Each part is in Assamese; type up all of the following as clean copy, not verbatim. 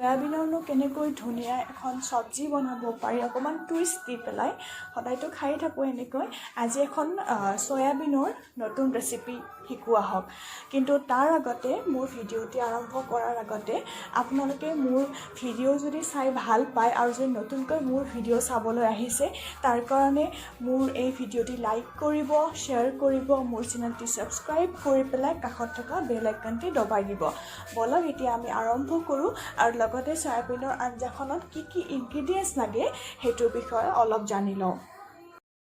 চয়াবিনৰনো কেনেকৈ ধুনীয়া এখন চব্জি বনাব পাৰি অকণমান টুইষ্ট দি পেলাই। সদায়তো খায়ে থাকোঁ এনেকৈ। আজি এখন চয়াবিনৰ নতুন ৰেচিপি শিকোৱা হওক। কিন্তু তাৰ আগতে মোৰ ভিডিঅ'টি আৰম্ভ কৰাৰ আগতে আপোনালোকে মোৰ ভিডিঅ' যদি চাই ভাল পায় আৰু যদি নতুনকৈ মোৰ ভিডিঅ' চাবলৈ আহিছে, তাৰ কাৰণে মোৰ এই ভিডিঅ'টি লাইক কৰিব, শ্বেয়াৰ কৰিব, মোৰ চেনেলটি ছাবস্ক্ৰাইব কৰি পেলাই কাষত থকা বেল আইকনটি দবাই দিব। ব'লক, এতিয়া আমি আৰম্ভ কৰোঁ আৰু লগতে চয়াবিনৰ আঞ্জাখনত কি কি ইনগ্ৰিডিয়েণ্টছ লাগে সেইটোৰ বিষয়ে অলপ জানি লওঁ।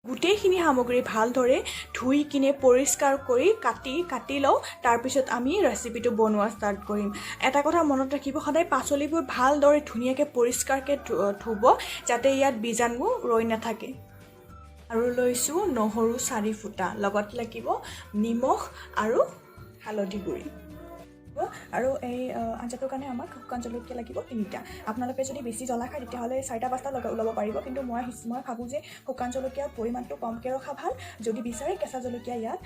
গোটেইখিনি সামগ্ৰী ভালদৰে ধুই কিনে পৰিষ্কাৰ কৰি কাটি কাটি লওঁ, তাৰপিছত আমি ৰেচিপিটো বনোৱা ষ্টাৰ্ট কৰিম। এটা কথা মনত ৰাখিব, সদায় পাচলিবোৰ ভালদৰে ধুনীয়াকৈ পৰিষ্কাৰকৈ ধুব, যাতে ইয়াত বীজাণু ৰৈ নাথাকে। আৰু লৈছোঁ নহৰু 4 ফুটা, লগত লাগিব নিমখ আৰু হালধি গুড়ি। আৰু এই আঞ্জাটোৰ কাৰণে আমাক শুকান জলকীয়া লাগিব তিনিটা। আপোনালোকে যদি বেছি জ্বলা খায়, তেতিয়াহ'লে চাৰিটা পাঁচটা লগাই ল'ব পাৰিব। কিন্তু মই ভাবোঁ যে শুকান জলকীয়াৰ পৰিমাণটো কমকৈ ৰখা ভাল। যদি বিচাৰে, কেঁচা জলকীয়া ইয়াত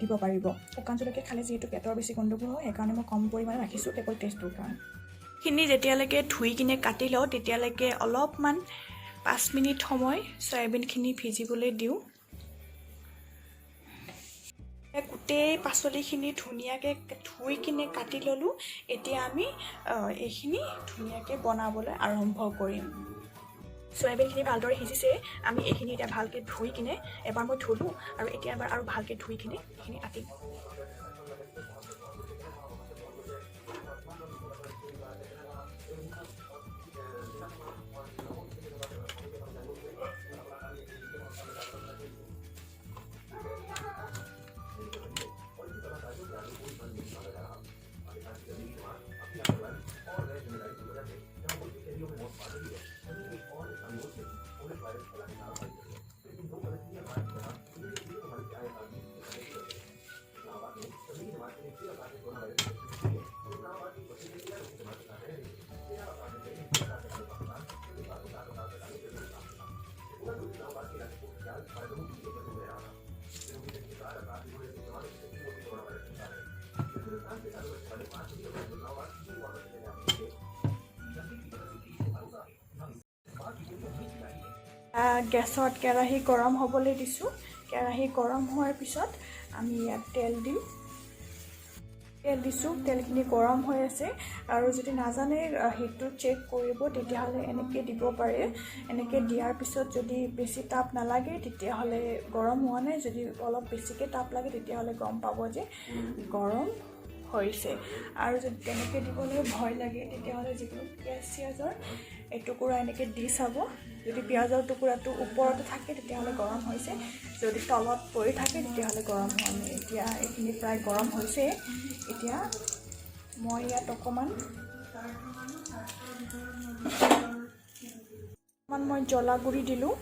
দিব পাৰিব। শুকান জলকীয়া খালে যিহেতু পেটৰ বেছি গণ্ডগোল হয়, সেইকাৰণে মই কম পৰিমাণে ৰাখিছোঁ, কেৱল টেষ্টটোৰ কাৰণে। খিনি যেতিয়ালৈকে ধুই কিনে কাটি লওঁ, তেতিয়ালৈকে অলপমান 5 মিনিট সময় চয়াবিনখিনি ভিজিবলৈ দিওঁ। গোটেই পাচলিখিনি ধুনীয়াকৈ ধুই কিনে কাটি ল'লোঁ। এতিয়া আমি এইখিনি ধুনীয়াকৈ বনাবলৈ আৰম্ভ কৰিম। চয়াবিনখিনি ভালদৰে সিজিছে। আমি এইখিনি এতিয়া ভালকৈ ধুই কিনে, এবাৰ মই ধুলোঁ আৰু এতিয়া এবাৰ আৰু ভালকৈ ধুই কিনে এইখিনি কাটিম। গেছত কেৰাহী গৰম হ'বলৈ দিছোঁ। কেৰাহী গৰম হোৱাৰ পিছত আমি ইয়াত তেল দিম। তেল দিছোঁ, তেলখিনি গৰম হৈ আছে। আৰু যদি নাজানে হিটটো চেক কৰিব, তেতিয়াহ'লে এনেকৈ দিব পাৰে। এনেকৈ দিয়াৰ পিছত যদি বেছি তাপ নালাগে, তেতিয়াহ'লে গৰম হোৱা নাই। যদি অলপ বেছিকৈ তাপ লাগে, তেতিয়াহ'লে গম পাব যে গৰম হৈছে। আৰু যদি তেনেকৈ দিবলৈ ভয় লাগে, তেতিয়াহ'লে যিকোনো পিঁয়াজ চিয়াজৰ এটুকুৰা এনেকৈ দি চাব। যদি পিঁয়াজৰ টুকুৰাটো ওপৰতে থাকে, তেতিয়াহ'লে গৰম হৈছে। যদি তলত পৰি থাকে, তেতিয়াহ'লে গৰম হোৱা নাই। এতিয়া এইখিনি প্ৰায় গৰম হৈছে। এতিয়া মই ইয়াত অকণমান অকণমান মই জ্বলা গুড়ি দিলোঁ,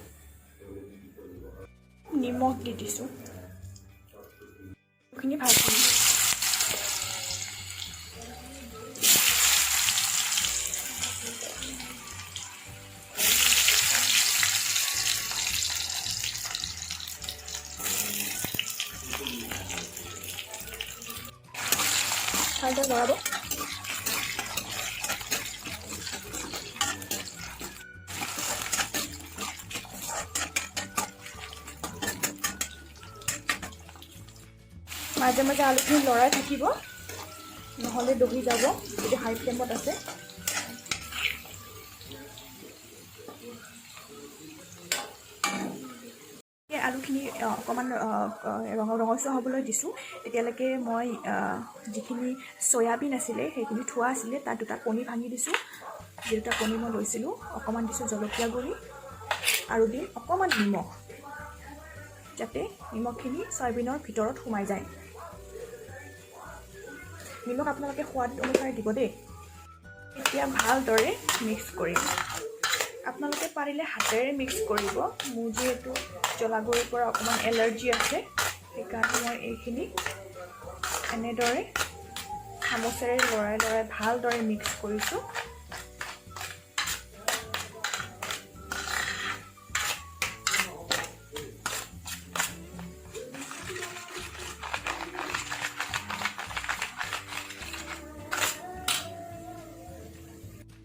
নিমখ দি দিছোঁ। এইখিনি ভাজিম। ভালদৰে লৰাব। মাজে মাজে আলুখিনি লৰাই থাকিব, নহ'লে দহি যাব যদি হাই ফ্লেমত আছে। এই আলুখিনি অকণমান ৰঙচুৱা হ'বলৈ দিছোঁ। তেতিয়ালৈকে মই যিখিনি চয়াবিন আছিলে, সেইখিনি থোৱা আছিলে, তাত দুটা কণী ভাঙি দিছোঁ, যি দুটা কণী মই লৈছিলোঁ। অকণমান দিছোঁ জলকীয়া গুড়ি আৰু দিম অকণমান নিমখ, যাতে নিমখখিনি চয়াবিনৰ ভিতৰত সোমাই যায়। নিমখ আপোনালোকে সোৱাদ অনুসাৰে দিব দেই। এতিয়া ভালদৰে মিক্স কৰিম। আপোনালোকে পাৰিলে হাতেৰে মিক্স কৰিব। মোৰ যিহেতু জ্বলা গুড়িৰ পৰা অকণমান এলাৰ্জি আছে, সেইকাৰণে মই এইখিনি এনেদৰে চামুচেৰে লৰাই লৰাই ভালদৰে মিক্স কৰিছোঁ।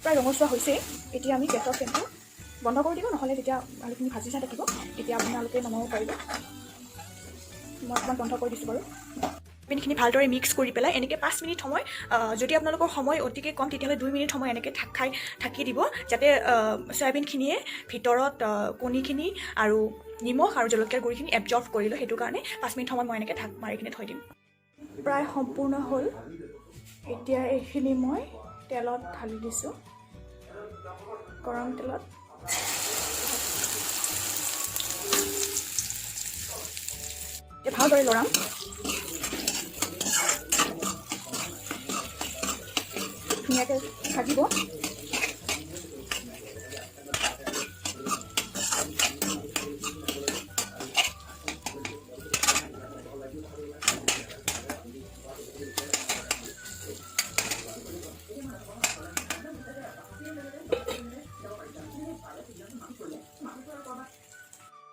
প্ৰায় ৰঙচুৱা হৈছেই। এতিয়া আমি গেছৰ ফ্লেমটো বন্ধ কৰি দিব, নহ'লে তেতিয়া আলুখিনি ভাজি চাই থাকিব। এতিয়া আপোনালোকে নমাব পাৰিব। মই অকণমান বন্ধ কৰি দিছোঁ বাৰু। চয়াবিনখিনি ভালদৰে মিক্স কৰি পেলাই এনেকৈ 5 মিনিট সময়, যদি আপোনালোকৰ সময় অতিকে কম, তেতিয়াহ'লে 2 মিনিট সময় এনেকৈ থাক খাই থাকি দিব, যাতে চয়াবিনখিনিয়ে ভিতৰত কণীখিনি আৰু নিমখ আৰু জলকীয়াৰ গুড়িখিনি এবজৰ্ভ কৰি লয়। সেইটো কাৰণে 5 মিনিট সময় মই এনেকৈ ঢাক মাৰি কিনে থৈ দিম। প্ৰায় সম্পূৰ্ণ হ'ল। এতিয়া এইখিনি মই তেলত ঢালি দিছোঁ, গৰম তেলত। এতিয়া ভালদৰে লৰাম। ধুনীয়াকৈ ভাজিব।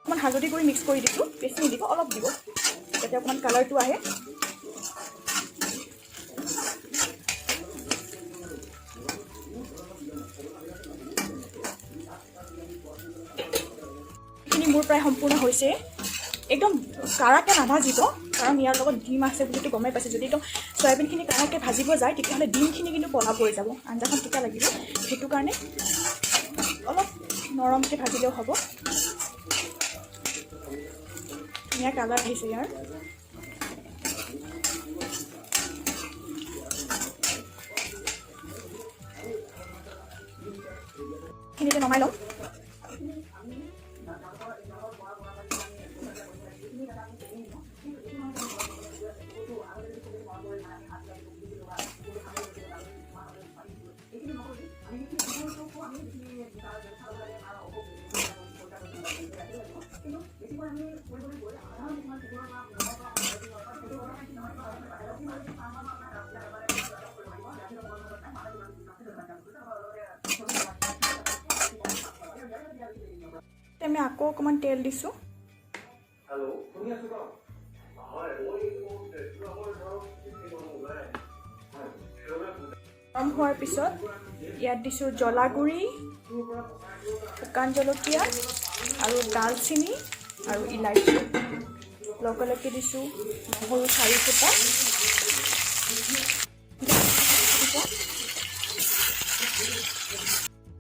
অকণমান হালধি গুড়ি মিক্স কৰি দিছোঁ। বেছি নিদিব, অলপ দিব, যাতে অকণমান কালাৰটো আহে। এইখিনি মোৰ প্ৰায় সম্পূৰ্ণ হৈছে। একদম কাৰাকৈ নাভাজিব, কাৰণ ইয়াৰ লগত ডিম আছে বুলিতো গমেই পাইছে। যদি একদম চয়াবিনখিনি কাৰাকৈ ভাজিব যায়, তেতিয়াহ'লে ডিমখিনি কিন্তু ক'লা পৰি যাব, আঞ্জাখন তিতা লাগিব। সেইটো কাৰণে অলপ নৰমকৈ ভাজিলেও হ'ব। ধুনীয়া কালাৰ আহিছে ইয়াৰ। এইখিনিতে নমাই ল'ম। আমি আকৌ অকণমান তেল দিছোঁ। হেল্ল', শুনি আছো ন? হয়, মই তেজপুৰৰ ধৰক বেছি মানুহ ওলাই হয়। গৰম হোৱাৰ পিছত ইয়াত দিছোঁ জ্বলা গুড়ি, শুকান জলকীয়া আৰু ডালচিনি আৰু ইলাচি। লগে লগে দিছোঁ নহৰু চাৰি ফুটা।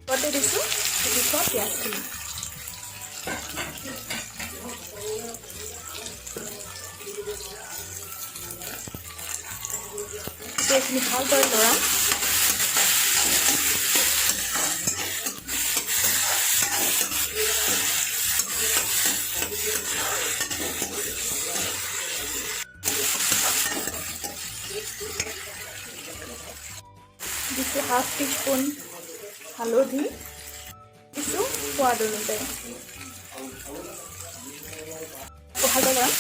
লগতে দিছোঁ কুটি থোৱা পিঁয়াজখিনি। এতিয়া এইখিনি ভালদৰে লৰাম। দিছোঁ হাফ টিস্পুন হালধি, দিছোঁ সোৱাদ অনুযায়ী। আকৌ ভালদৰে লৰাম।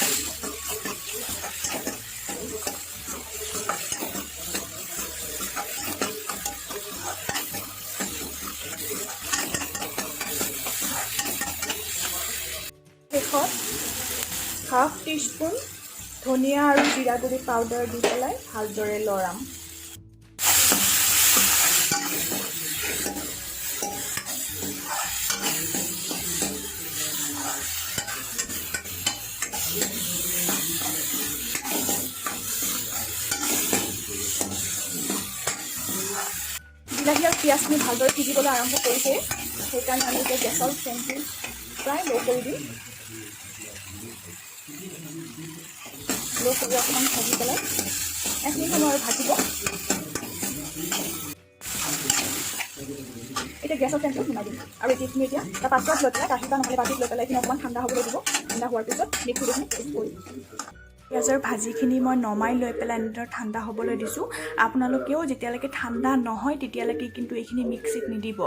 শেষত হাফ টিস্পুন ধনিয়া আৰু জিৰা গুড়ি পাউডাৰ দি পেলাই ভালদৰে লৰাম। বিলাহী আৰু পিঁয়াজখিনি ভালদৰে সিজিবলৈ আৰম্ভ কৰিছে। সেইকাৰণে আমি এতিয়া গেছৰ ফ্লেমটো প্ৰায় ল' কৰি দিম। ল' কৰি অকণমান ভাজি পেলাই 1 মিনিট সময় আৰু ভাজিব। এতিয়া গেছৰ ফ্লেমটো নুমাই দিম আৰু এতিয়া এইখিনি এতিয়া এটা পাত্ৰত লৈ পেলাই, কাঁহী বা নহ'লে বাতিত লৈ পেলাই এইখিনি অকণমান ঠাণ্ডা হ'বলৈ দিব। ঠাণ্ডা হোৱাৰ পিছত মিক্সিত এইখিনি পেষ্ট কৰিম। পিঁয়াজৰ ভাজিখিনি মই নমাই লৈ পেলাই এনেদৰে ঠাণ্ডা হ'বলৈ দিছোঁ। আপোনালোকেও যেতিয়ালৈকে ঠাণ্ডা নহয়, তেতিয়ালৈকে কিন্তু এইখিনি মিক্সিত নিদিব।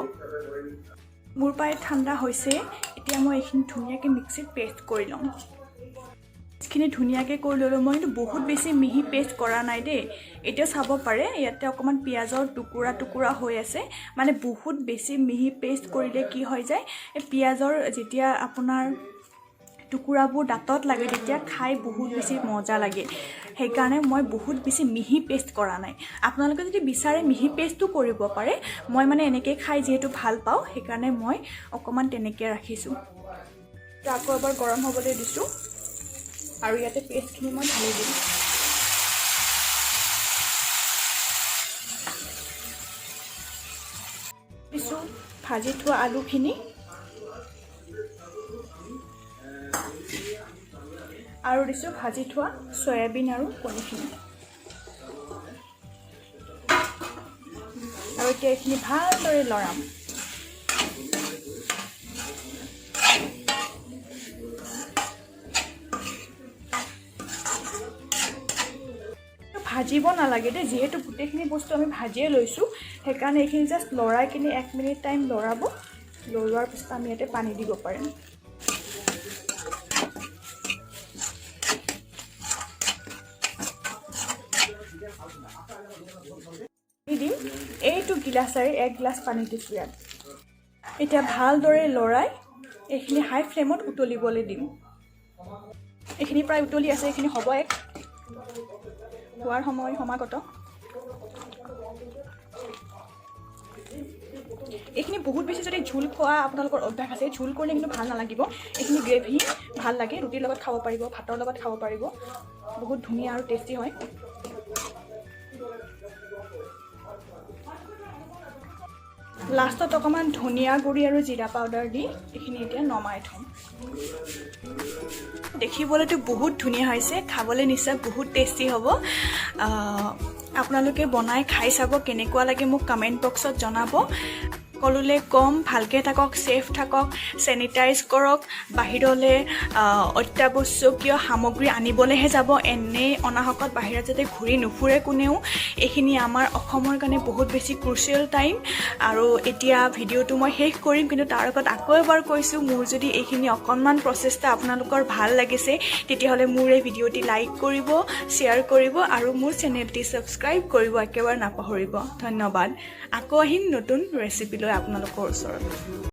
মোৰ প্ৰায় ঠাণ্ডা হৈছে। এতিয়া মই এইখিনি ধুনীয়াকৈ মিক্সিত পেষ্ট কৰি ল'ম। এইখিনি ধুনীয়াকৈ কৰি ল'লোঁ মই। কিন্তু বহুত বেছি মিহি পেষ্ট কৰা নাই দেই। এতিয়া চাব পাৰে, ইয়াতে অকণমান পিঁয়াজৰ টুকুৰা টুকুৰা হৈ আছে। মানে বহুত বেছি মিহি পেষ্ট কৰিলে কি হৈ যায়, এই পিঁয়াজৰ যেতিয়া আপোনাৰ টুকুৰাবোৰ দাঁতত লাগে, তেতিয়া খাই বহুত বেছি মজা লাগে। সেইকাৰণে মই বহুত বেছি মিহি পেষ্ট কৰা নাই। আপোনালোকে যদি বিচাৰে মিহি পেষ্টো কৰিব পাৰে। মই মানে এনেকৈ খাই যিহেতু ভাল পাওঁ, সেইকাৰণে মই অকণমান তেনেকৈ ৰাখিছোঁ। আকৌ এবাৰ গৰম হ'বলৈ দিছোঁ আৰু ইয়াতে পেষ্টখিনি মই ঢালি দিম। দিছোঁ ভাজি থোৱা আলুখিনি আৰু দিছোঁ ভাজি থোৱা চয়াবিন আৰু কণীখিনি। আৰু এতিয়া এইখিনি ভালদৰে লৰাম। ভাজিব নালাগে দেই, যিহেতু গোটেইখিনি বস্তু আমি ভাজিয়ে লৈছোঁ, সেইকাৰণে এইখিনি জাষ্ট লৰাই কিনি 1 মিনিট টাইম লৰাব। লৰোৱাৰ পিছত আমি ইয়াতে পানী দিব পাৰিম। দিম এইটো গিলাচেৰে 1 গিলাচ পানী দিছোঁ ইয়াত। এতিয়া ভালদৰে লৰাই এইখিনি হাই ফ্লেমত উতলিবলৈ দিম। এইখিনি প্ৰায় উতলি আছে, এইখিনি হ'ব এক হোৱাৰ সময় সমাগত। এইখিনি বহুত বেছি যদি ঝোল খোৱা আপোনালোকৰ অভ্যাস আছে, ঝোল কৰিলে কিন্তু ভাল নালাগিব। এইখিনি গ্ৰেভি ভাল লাগে, ৰুটিৰ লগত খাব পাৰিব, ভাতৰ লগত খাব পাৰিব, বহুত ধুনীয়া আৰু টেষ্টি হয়। লাষ্টত অকণমান ধনিয়া গুড়ি আৰু জিৰা পাউডাৰ দি এইখিনি এতিয়া নমাই থ'ম। দেখিবলৈতো বহুত ধুনীয়া হৈছে, খাবলৈ নিশ্চয় বহুত টেষ্টি হ'ব। আপোনালোকে বনাই খাই চাব, কেনেকুৱা লাগে মোক কমেণ্ট বক্সত জনাব। সকলোলৈ কম, ভালকৈ থাকক, ছেফ থাকক, চেনিটাইজ কৰক। বাহিৰলৈ অত্যাৱশ্যকীয় সামগ্ৰী আনিবলৈহে যাব, এনেই অনাহকত বাহিৰত যাতে ঘূৰি নুফুৰে কোনেও। এইখিনি আমাৰ অসমৰ কাৰণে বহুত বেছি ক্ৰুচিয়েল টাইম। আৰু এতিয়া ভিডিঅ'টো মই শেষ কৰিম, কিন্তু তাৰ আগত আকৌ এবাৰ কৈছোঁ, মোৰ যদি এইখিনি অকণমান প্ৰচেষ্টা আপোনালোকৰ ভাল লাগিছে, তেতিয়াহ'লে মোৰ এই ভিডিঅ'টি লাইক কৰিব, শ্বেয়াৰ কৰিব আৰু মোৰ চেনেলটি ছাবস্ক্ৰাইব কৰিব একেবাৰে নাপাহৰিব। ধন্যবাদ। আকৌ আহিম নতুন ৰেচিপি লৈ আপোনালোকৰ ওচৰত।